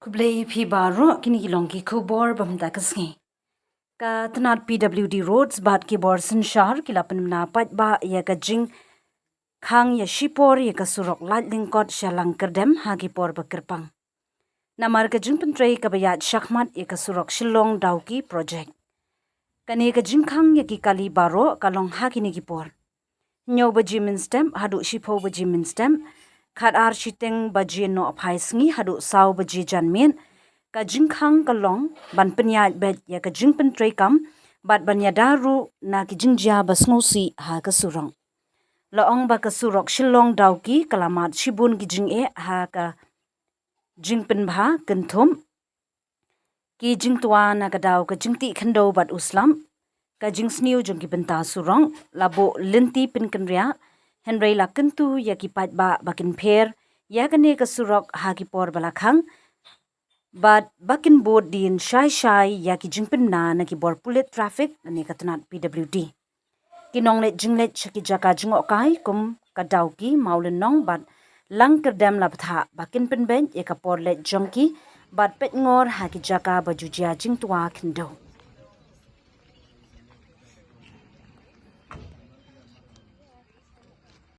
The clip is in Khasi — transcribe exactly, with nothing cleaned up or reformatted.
Khublei phi baroh, kine ki long ki khubor ba mynta ka sngi. Ka tnat P W D Roads bad ki bor synshar ki la pynbna paidbah ïa ka jingkhang ïa shipor ïa ka surok Laitlyngkot sha Langkyrdem ha ki por ba kyrpang. Namar ka jingpyntrei kaba ïaid shakhmat ïa ka surok Shillong Dawki project. Kane ka jingkhang ïa ki kali baroh ka long ha kine ki por: hynñiew baje mynstep haduh shiphew baje mynstep, khatar shiteng baje nohphai sngi haduh saw baje janmiet. Ka jingkhang ka long ban pynïaid beit ïa ka jingpyntreikam bad ban ïada ruh na ki jingjia ba sngewsih ha ka surok. La ong ba ka surok Shillong Dawki ka la mad shibun ki jingeh ha ka jingpynbha kynthup ki jingtwa na ka daw ka jingtih khyndew bad u slap, ka jingsniew jong ki bynta surok. La buh lynti pynkynriah, hynrei la kyntu ïa ki paidbah ba kin pher ïa kane ka surok ha ki por ba la khang bad ba kin bud dien shai shai ïa ki jingpynbna na ki bor pulit traffic lane ka tnat P W D. Ki nongleit jingleit sha ki jaka jngohkai kum ka Dawki, Mawlynnong bad Langkyrdem la bthah ba kin pynbeit ïa ka por leit jong ki bad peitngor ha ki jaka ba ju jia jingtwa khyndew.